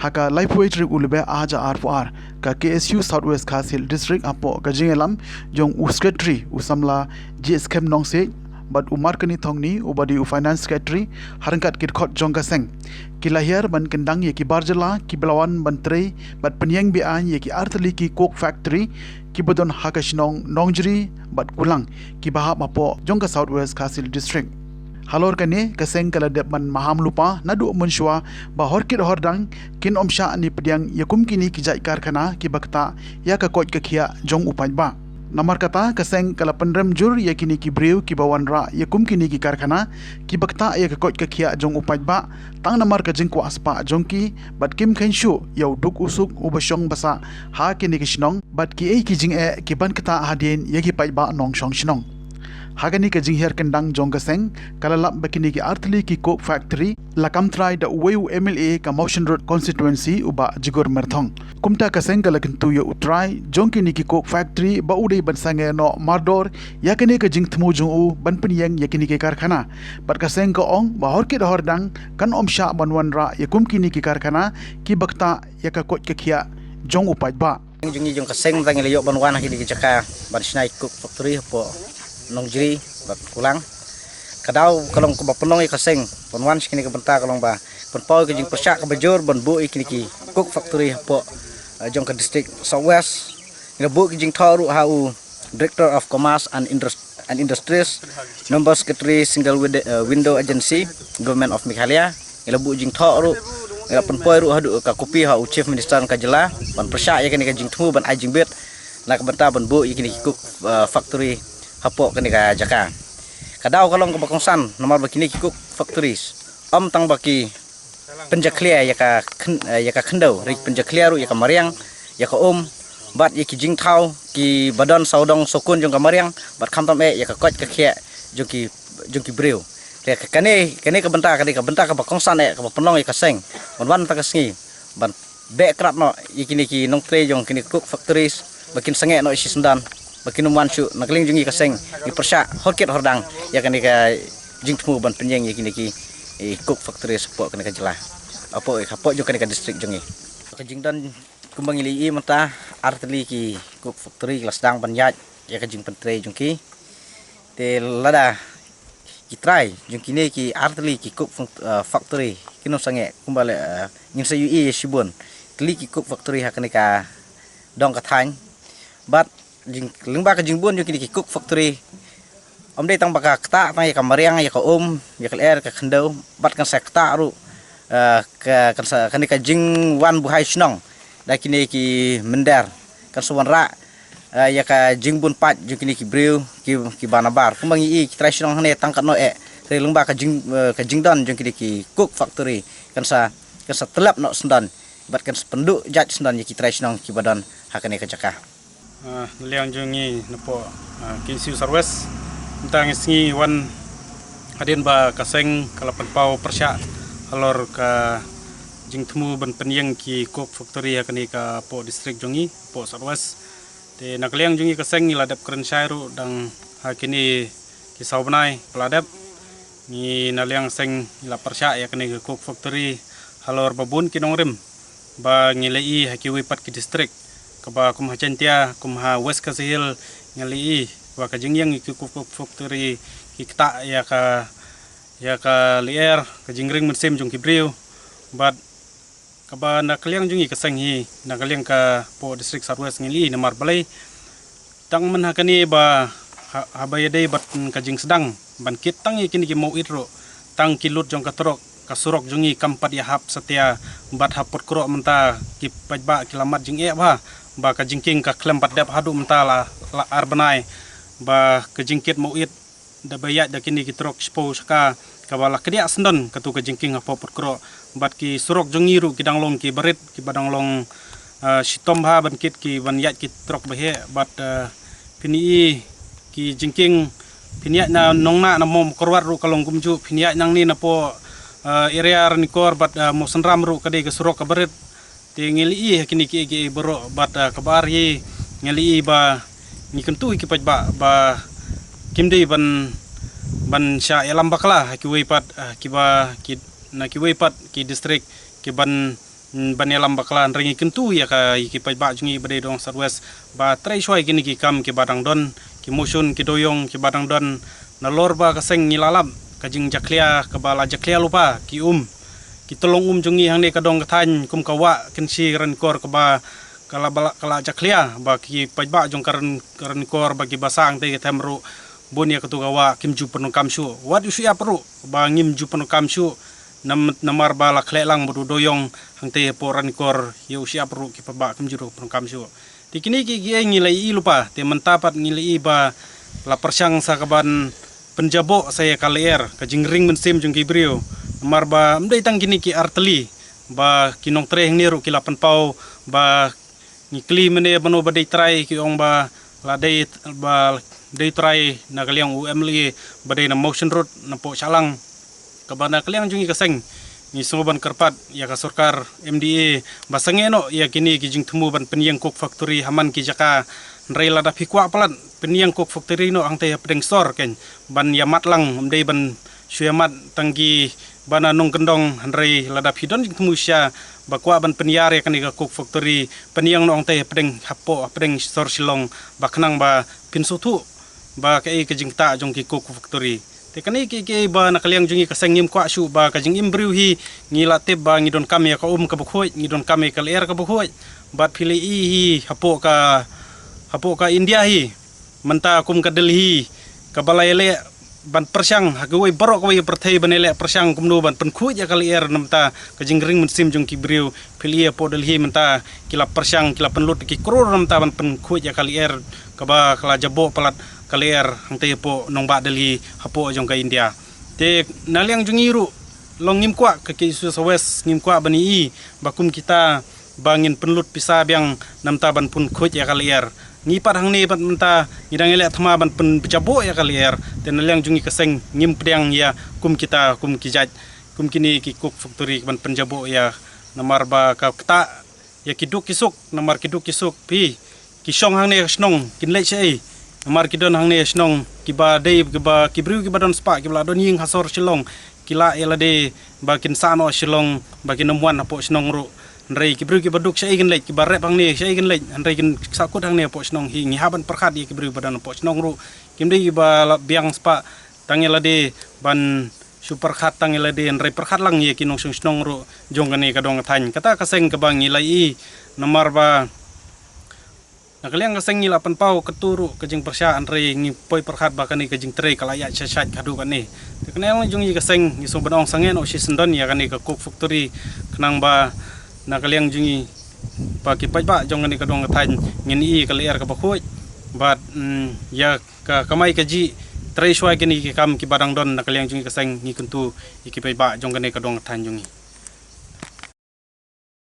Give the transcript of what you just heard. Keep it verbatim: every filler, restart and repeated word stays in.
Ka laiphew tarik u Lber ar hajar arphew ar, ka K S U South West Khasi Hills District hapoh ka jingïalam jong u Secretary u samla G S Khem Nongsiej bad u Markoni Thongni uba dei u Finance Secretary, ha ryngkat ki dkhot jong ka seng, ki la hiar ban kyndang ïa ki bar jylla kiba la wan ban trei bad pynïeng be-aiñ ïa ki artylli ki coke factory kiba don ha ka shnong Nongjri bad Kulang kiba hap hapoh jong ka South West Khasi Hills District. Halor kane, ka seng ka la dep ban maham lypa naduh mynshuwa ba horkit hordang kin ym shah ne pdiang ïa kum kine ki jait karkhana kiba ktah ïa ka koit ka khiah jong u paidbah. Namar kata, ka seng ka la pynrem jur ïa kine ki briew kiba wanrah ïa kum kine ki karkhana kiba ktah ïa ka koit ka khiah jong u paidbah, tang namar ka jingkwah spah jong ki, bad kim kheiñ shuh ïa u duk u suk uba shong ba sah ha kine ki shnong, bad kiei ki jingeh ki ban ktah hadien ïa ki paidbah nongshong shnong. Ha kane ka jinghiar kyndang jong ka seng, ka la lap ba kine ki artylli ki coke factory la kam trai da uwei u M L A ka Mawshynrut constituency u Bah Jigur Myrthong. Kumta ka seng ka la kyntu ïa u trai jong kine ki coke factory ba u dei ban sangeh noh mardor ïa kane ka jingthmu jong u ban pynïeng ïa kine ki karkhana. Bad ka seng ka ong ba horkit hordang kan ym shah ban wanrah ïa kum kine ki karkhana kiba ktah ïa ka koit ka khiah jong u paidbah. Jong ngi jong ka seng mynta ngi la ïoh ban wan ha kine ki jaka ban shna ïa ki coke factory hapoh Nongjri bad Kulang. Ka daw ka long kaba pynlong ïa ka seng ban wan sha kine ki bynta ka long ba pynpaw ïa ka jingpyrshah kaba jur ban buh ïa kine ki coke factory hapoh, eh, jong ka district South West. Ngi la buh ki jingthoh ruh ha u Director of Commerce and Indus-, and Industries, Member Secretary, Single Wid-, eh, Window Agency, Government of Meghalaya. Ngi la buh jingthoh ruh, ngi la pynpoi ruh haduh ka kopi ha u Chief Minister ka jylla ban pyrshah ïa kane ka jingthmu ban ai jingbit na ka bynta ban buh ïa kine ki coke, eh, factory hapoh kane ka jaka. Ka daw ka long kaba kongsan namar ba kine ki coke factories ym tang ba ki pynjakhlia ïa ka khyn-, eh, ïa ka khyndew, hynrei pynjakhlia ruh ïa ka mariang, ïa ka um, bad ïa ki jingthaw kiba don sawdong sawkun jong ka mariang, bad khamtam eh ïa ka koit ka khiah jong ki, jong ki briew. Te ka, kane, kane ka bynta, kane ka bynta kaba kongsan eh kaba pynlong ïa ka seng ban wan tang ka sngi ban beh krad noh ïa kine ki nongtrei jong kine ki coke factories ba kin sangeh noh shisyndon, ba kin ym wan shuh. Na ka liang jong ngi ka seng ngi pyrshah horkit hordang ïa kane ka jingthmu ban pynïeng ïa kine ki, eh, coke factories hapoh kane ka jylla, hapoh, hapoh jong kane ka district jong ngi. Ka jingdon kumba ngi la ïohi mynta, artylli ki coke factory ki la sdang ban ïaid ïa ka jingpyntrei jong ki. Te lada ki trai jong kine ki artylli ki coke fac-, eh, factory kin ym sangeh kumba la, eh, ngin sa ïohi ïa shibun tylli ki coke factory ha kane ka dong ka thaiñ. Bad jing, lyngba ka jingbun jong kine ki coke factory, ym dei tang ba ka ktah tang ïa ka mariang, ïa ka um, ïa ka lyer, ka khyndew, bad kan sa ktah ruh, eh, ka, kan sa, kane ka jingwan buhai shnong da kine ki mynder, kan sa wanrah, eh, ïa ka jingbun paid jong kine ki briew ki, kiba nabar. Kumba ngi ïohi ki trai shnong hangne tang katno eh, hynrei lyngba ka jing, eh, ka jingdon jong kine ki coke factory kan sa, kan sa tyllep noh syndon bad kan sa pynduh jait syndon ïa ki trai shnong kiba don ha kane ka jaka. Ah, na liang jong ngi napoh, ah, K S U South West, mynta ka sngi wan hadien ba ka seng ka la pynpaw pyrshah halor ka jingthmu ban pynïeng ki coke factory ha kane ka poh district jong ngi, poh South West. Te na ka liang jong ngi ka seng ngi la dep kren shai ruh dang ha kine ki saw bnai ba la dep. Ngi na liang seng ngi la pyrshah ïa kane ka coke factory halor ba bun ki nongrim ba ngi la ïohi ha kiwei pat ki district, kaba kum ha Jaintia, kum ha West Khasi Hills, ngi la ïohi ba ka jingïeng ïa ki coke factory ki ktah ïa ka, ïa ka lyer, ka jingring mynsiem jong ki briew. Bad kaba na ka liang jong ngi ka seng hi, na ka liang ka poh district South West ngi la ïohi namar balei. Tang mynha kane ba ha, haba ïadei bad ka jingsdang ban kit tang ïa kine ki mawit ruh, tang ki lut jong ka trok, ka surok jong ngi kam pat ïahap satia. Bad ha Phutkroh mynta ki paidbah ki la mad jingeh bha ba ka jingkieng ka khlem pat dep haduh mynta, la, la ar bnai ba ka jingkit mawit da ba ïaid da kine ki trok shiphew shaka kaba la kdiah syndon katu ka jingkieng hapoh Phutkroh. Bad ki surok jong ngi ruh ki dang long kiba rit, kiba dang long, ah, shitom bha ban kit ki ban ïaid ki trok ba heh. Bad, ah, phin ïohi ki jingkieng, phin ïaid na Nongnah, na Mawkyrwat ruh ka long kumjuh, phin ïaid nangne napoh, ah, area Ranikor bad, ah, Mawsynram ruh ka dei ka surok kaba rit. Te ngi la ïohi ha kine kiei kiei baroh bad, ah, kaba ar hi ngi la ïohi ba ngi kyntu ïa ki paidbah ba kim dei ban, ban shah ïalam bakla ha kiwei pat, ah, kiba ki, na kiwei pat ki district ki ban ban ïalam bakla, hynrei ngi kyntu ïa ka, ïa ki paidbah jong ngi ba dei dong South West ba trei shuwa ïa kine ki kam kiba dang don, ki motion, ki dewïong kiba dang don. Nalor ba ka seng ngi la lap ka jingjakhlia kaba la jakhlia lypa, ki um, ki tyllong um jong ngi hangne ka dong ka thaiñ kum ka Wah Kynshi Ranikor kaba ka la, ba la, ka la jakhlia, ba ki paidbah jong ka Ran-, ka Ranikor ba kiba sah hangtei ka them ruh bun ïa katu ka wah kim ju pyndonkam shuh. Wat u shu ïap ruh ba ngim ju pyndonkam shuh, nam-, namar ba la khleh lang bad u dewïong hangtei hapoh Ranikor, ïa u shu ïap ruh ki paidbah kim ju pyndonkam shuh. Te kine ki, ki ei ngi la ïohi lypa, te mynta pat ngi la ïohi ba la pyrshang sa kaban pynjaboh sa ïa ka lyer, ka jingring mynsiem jong ki briew. Namar ba ym dei tang kine ki artylli, ba ki nongtrei hangne ruh ki la pynpaw, ba ngi kylli mynne mano ba dei trai, ki ong ba la dei, ba dei trai na ka liang u M L A ba dei na Mawshynrut napoh Shillong. Kaba na ka liang jong ngi ka seng ngi sngew ban kyrpad ïa ka sorkar M D A ba sangeh noh ïa kine ki jingthmu ban pynïeng coke factory ha man ki jaka. Hynrei lada phi kwah palat pynïeng coke factory noh hangtei hapdeng sor kein, ban ïamat lang, ym dei ban shu ïamat tang kiba na nongkyndong. Hynrei lada phi don jingthmu shisha ba kwah ban pynïar ïa kane ka coke factory, pynïeng noh hangtei hapdeng, hapoh, hapdeng sor Shillong, ba khnang ba phin sngewthuh ba kaei ka jingktah jong ki coke factory. Te kane ki, ki ba na ka liang jong ngi ka seng ngim kwah shuh ba ka jingim briew hi, ngi la tip ba ngi donkam ïa ka um kaba khuid, ngi donkam ïa ka lyer kaba khuid. Bad phi la ïohi hi hapoh ka, hapoh ka India hi mynta kum ka Delhi kaba la ïaleh ban pyrshang, ha kawei baroh kawei ka pyrthei ban ïaleh pyrshang kumno ban pynkhuid ïa ka lyer namar ka jingring mynsiem jong ki briew. Phi la ïohi hapoh Delhi mynta ki la pyrshang, ki la pynlut ki klur namar ban pynkhuid ïa ka lyer kaba ka la jaboh palat ka lyer hangtei hapoh nongbah Delhi hapoh jong ka India. Te na liang jong ngi ruh long ngim kwah, ka K S U South West ngim kwah ban ïohi ba kum kita ba ngin pynlut pisa biang namar ban pynkhuid ïa ka lyer. Ngi pat hangne pat mynta ngi dang ïaleh thma ban pynjaboh ïa ka lyer. Te na liang jong ngi ka seng ngim pdiang ïa kum kita, kum ki jait, kum kine ki coke factory ban pynjaboh ïa, namar ba ka ktah ïa ki duk ki suk, namar ki duk ki suk phi, ki shong hangne ka shnong kin leit shaei? Namar ki don hangne ka shnong kiba dei, kiba, ki briew kiba don spah, kiba la don ïing ha sor Shillong, ki lah ïa lade ba kin sah noh Shillong, ba kin ym wan hapoh shnong ruh. Hynrei ki briew kiba duk shaei kin leit, kiba rep hangne shaei kin leit, hynrei kin sahkut hangne hapoh shnong hi. Ngi hap ban pyrkhat ïa ki briew ba don hapoh shnong ruh, kim dei kiba la biang spah tang ïa lade ban shu pyrkhat tang ïa lade, hynrei pyrkhat lang ïa ki nongshong shnong ruh jong kane ka dong ka thaiñ. Kata ka seng kaba ngi la ïohi, namar ba na ka liang ka seng ngi la pynpaw katto ruh ka jingpyrshah, hynrei ngi poi pyrkhat ba kane ka jingtrei ka la ïaid shait shait haduh kane. Te kane jong ngi ka seng ngi sngew ban ong sangeh noh shisyndon ïa kane ka coke factory, khnang ba na ka liang jong ngi, ba ki paidbah jong kane ka dong ka thaiñ ngin ïohi ka lyer kaba khuid. Bad, mm, ïa ka kamai kajih, trei shuwa kine ki kam kiba dang don na ka liang jong ngi ka seng, ngi kyntu ïa ki paidbah jong kane ka dong ka thaiñ jong ngi.